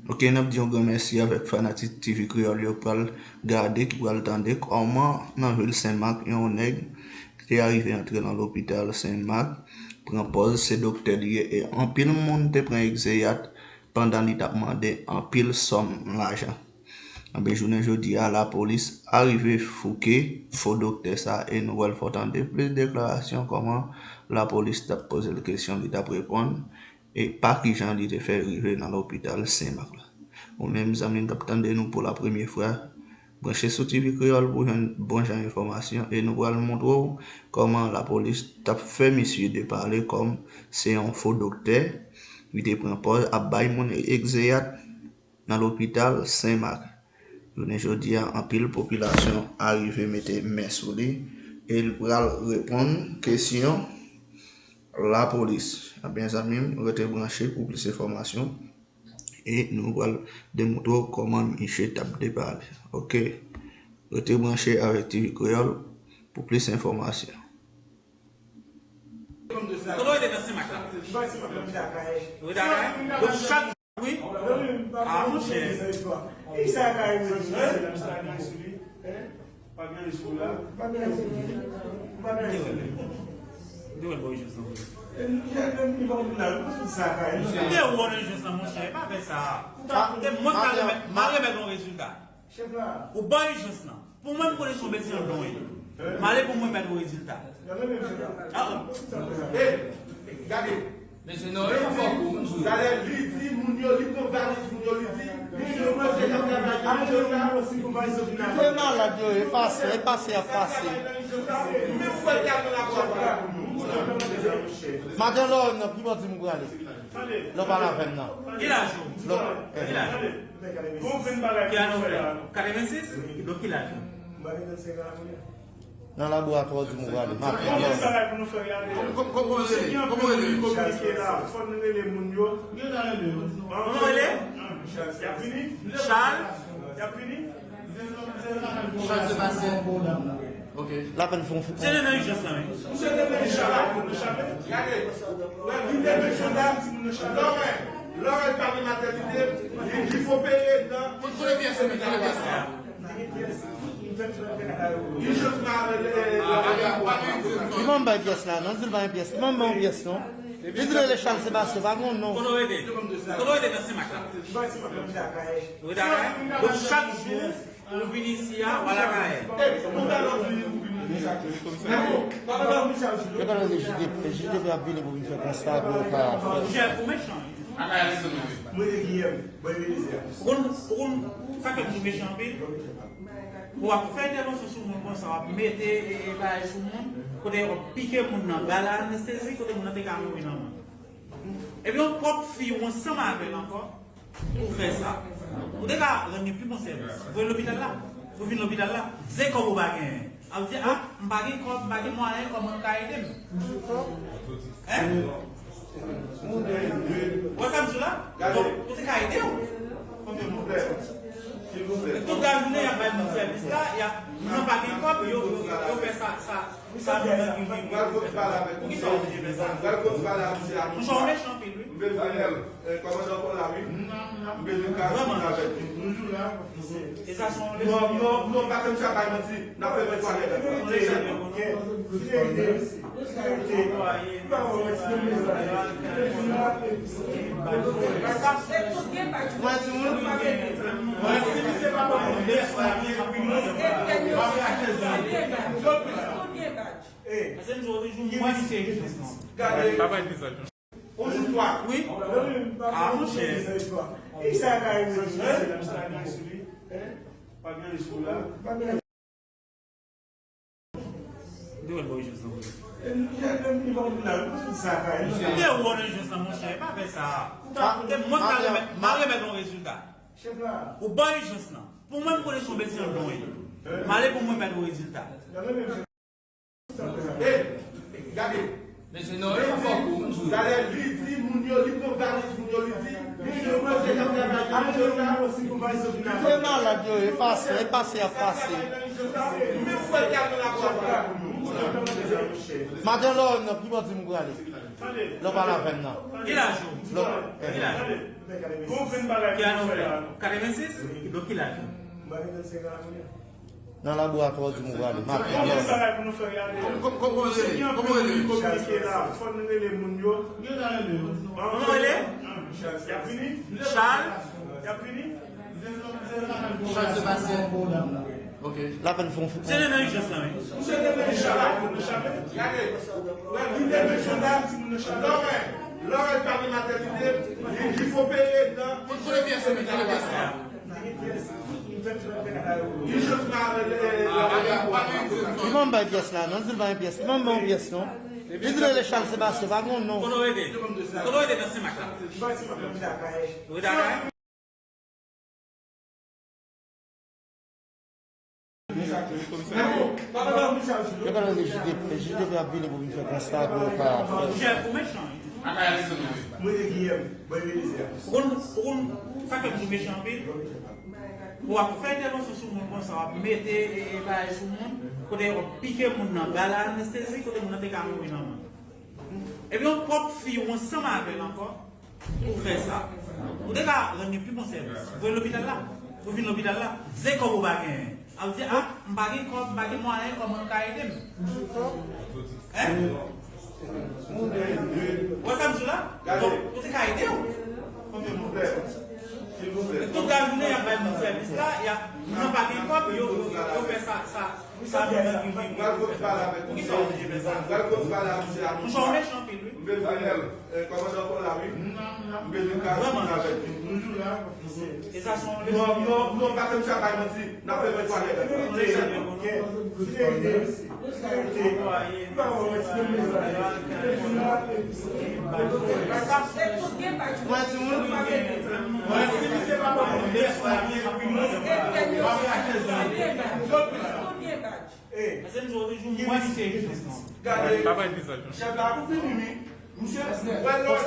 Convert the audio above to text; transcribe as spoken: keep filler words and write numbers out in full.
Ok, n ap di yon gran mèsi avèk fanatik T V Kreyòl yo pral gade, ki pral tande kòman nan vil Senmak, yon nèg ki te arive antre nan lopital Senmak, pran pòz se doktè li ye, e anpil moun te pran egzeyat pandan li t ap mande anpil sòm lajan. Anben, jounen jodi a, lapolis arive fouke fo doktè sa, e nou pral fè w tande plis deklarasyon kòman lapolis t ap poze l kesyon, li t ap reponn, e pa kijan li te fè rive nan lopital Senmak la. Ou menm, zanmi m k ap tande nou pou la premye fwa, branche sou T V Kreyòl pou jwenn bon jan enfòmasyon, e nou pral montre w kòman lapolis t ap fè misye depale kòm se yon fo doktè, li te pran pòz ap bay moun egzeyat nan lopital Senmak. Jounen jodi a, anpil popilasyon arive mete men sou li, e l pral reponn kesyon lapolis. Anben, zanmi m, rete branche pou plis enfòmasyon, e nou pral demontre w kòman misye t ap depale. Ok. Rete branche avèk T V Kreyòl pou plis enfòmasyon. Kote w rete nan Senmak la? Ou rete Akayè? Donk, chak jou, wi. Ah, monchè. Te wè l bò ijans lan, wi. Te wè l bò ijans lan, monchè. Pa fè sa. Ou ta, e mwen ka remèt, m a remèt yon rezilta. Ou ban ijans lan. Pou mwen, m konnen se yon medsen yon don ye. M ale pou mwen mèt yon rezilta. Ah, eh, gade. Mesye, non, e fò kou, m di w. Talè, li di moun yo, li pran valiz moun yo, li di, moun yo panse y ap travay nan ijans la. Li voye malad yo, e pase, e pase, y ap pase. Menm fò l ka nan laboratwa pou nou. Madan Lòm nan, pi bò di m ou prale. Lè w pale avè m nan. Ki laj ou? Lè w, eh. Ki laj ou? Ki ane w fèt? Katrevensis? Donk ki laj ou? Nan laboratwa w di m ou prale. Maten an. Kòman w rele? Charles. Charles Sébastien. Ok. Lapèn fè yon fi. Se nan ijans lan, wi. Misye te vin chak moun nan chape. Gade. Wè, li te vin chak moun nan chape. Lòrèl, Lòrèl pa gen matènite, li, li fò peye nan. Kote pyès la, kote pyès la? Ijans la, eh, eh, Li ban m bay pyès la, non, di l bay pyès. Li ban m bay yon pyès, non. Li di l rele Charles Sébastien, pa gen yon non. Kote w rete? Kote w rete nan Senmak la? Ou rete Akayè? Donk, chak jou, Ou vin isi a, w al Akayè. Yo pa nan J D P, J D P ap vini pou vin fè konsta pou yo ka fè. Monchè, ou mechan, wi. Mwen se Guillaume, mwen Belize. Ou konn, ou konn, sa fè moun mechan anpil. Ou ap fè entèvansyon sou moun konsa, w ap mete, e, e, bagay sou moun, kote w ap pike moun nan, ba l anestezi, kote moun nan te ka mouri nan men. Epi yon pwòp fi ou ansanm avè l ankò, pou fè sa. Ou te ka rann li pi bon sèvis. Voye lopital la. Ou vin lopital la. Se kòb ou pa genyen. A, ou di, a, m pa gen kòb, m pa gen mwayen, kòman nou ka ede m? Hein? Ou wè sa m di la? Donk, ou te ka ede w. Tout lajounen, y ap bay moun sèvis la, y ap, moun nan pa gen kòb, yo, yo, yo fè sa, sa. Sa nou menm ki viv. Pral konn pale avèk misye. Poukisa w oblije fè sa? Pral konn pale a misye a. Monchè, w mechan anpil, wi. M bezwen l, eh, kòmandan Paul la, wi. M bezwen ka vin avèk li. Toujou la. E sa se yon leson. Non, non, non, pa fè misye ap bay manti. N ap fè ventwa nèg. Yon leson. Mwen, timoun. Mwen, si misye pa ban mwen pyès la, li epi nou, mwen, mwen, mwen, Pase m di w, yon mwen misye egzistans. Gade. Yon jou fwa. Wi. A, monchè. Ou te wè l bò ijans lan, wi. Ou te wè l ijans lan, monchè. Pa fè sa. E mwen k al remèt, m al remèt yon rezilta. Ou bò ijans lan. Pou mwen, m konnen se yon medsen yon don ye. M ale pou mwen mèt yon rezilta. Eh, gade. Mesye, non, e pa fò kou, m di w. Talè, li di moun yo, li pran valiz moun yo, li di, moun yo panse y ap travay nan ijans la. Li voye malad yo, e pase, e pase, y ap pase. Menm fò l ka nan laboratwa pou nou. Maten lè w nan, ki bò di m prale? Lè w pale avè m nan. Ki laj ou? Lè w- Ki laj ou? Ki ane w fèt? Katrevensis? Donk ki laj ou? Nan laboratwa w di m ou prale. Maten lè w. Kòman w rele? Kòman w rele? Kòman w rele? Charles? Charles Sebastien. Ok. Lapenn fè yon fou. Se nan ijans la, wi. Misye te vle chak moun nan chape. Gade. Lè li te vle chak moun nan chape. Lòrèl, lòrèl pa gen matènite, li, li fò peye nan. Kote pyès la, kote pyès la? Ijans la, eh, Li pa bay pyès la, non, di l pa gen pyès. Li pa bay yon pyès, non. Li di l rele Charles Sebastien, pa gen non. Kote w rete? Kote w rete nan Senmak la? Ou rete Akayè? Yo ka rele J D P, J D P ap vini pou vin fè konsta pou yo ka fè. Ou konn, ou konn, sa fè m tou mechan anpil. Ou ap fè entèvansyon sou moun konsa, w ap mete, e, e, bagay sou moun, kote w ap pike moun nan, ba l anestezi, kote moun nan te ka mouri nòmal. Epi yon pwòp fi ou ansanm avè l ankò, ou fè sa. Ou te ka rann li pi bon sèvis. Voye lopital la. Ou vin lopital la. Se kòb ou pa genyen. Ap di, "Ah, m pa gen kòb, m pa gen mwayen, kòman nou ka ede m?" Hein? Ou wè sa m di w la? Donk, ou te ka ede w. Tout lajounen, y ap bay moun sèvis la, y ap, moun nan pa gen kòb, yo, yo, yo fè sa, sa. Sa nou menm ki vin. Pral konn pale avèk misye. Pral konn pale a misye a. Monchè, w mechan anpil, wi. M bezwen, eh, kòmandan Paul la, wi. M bezwen ka vin avèk li. Toujou la. E sa se yon leson. Non, non, non, pa fè misye bay manti. N ap fè mwen twalèt. Mwen, timoun. Mwen, si misye pa ban mwen pyès la, m ap rache zòn. Gade, chèf la pou fini, wi. Misye, wè lè w ap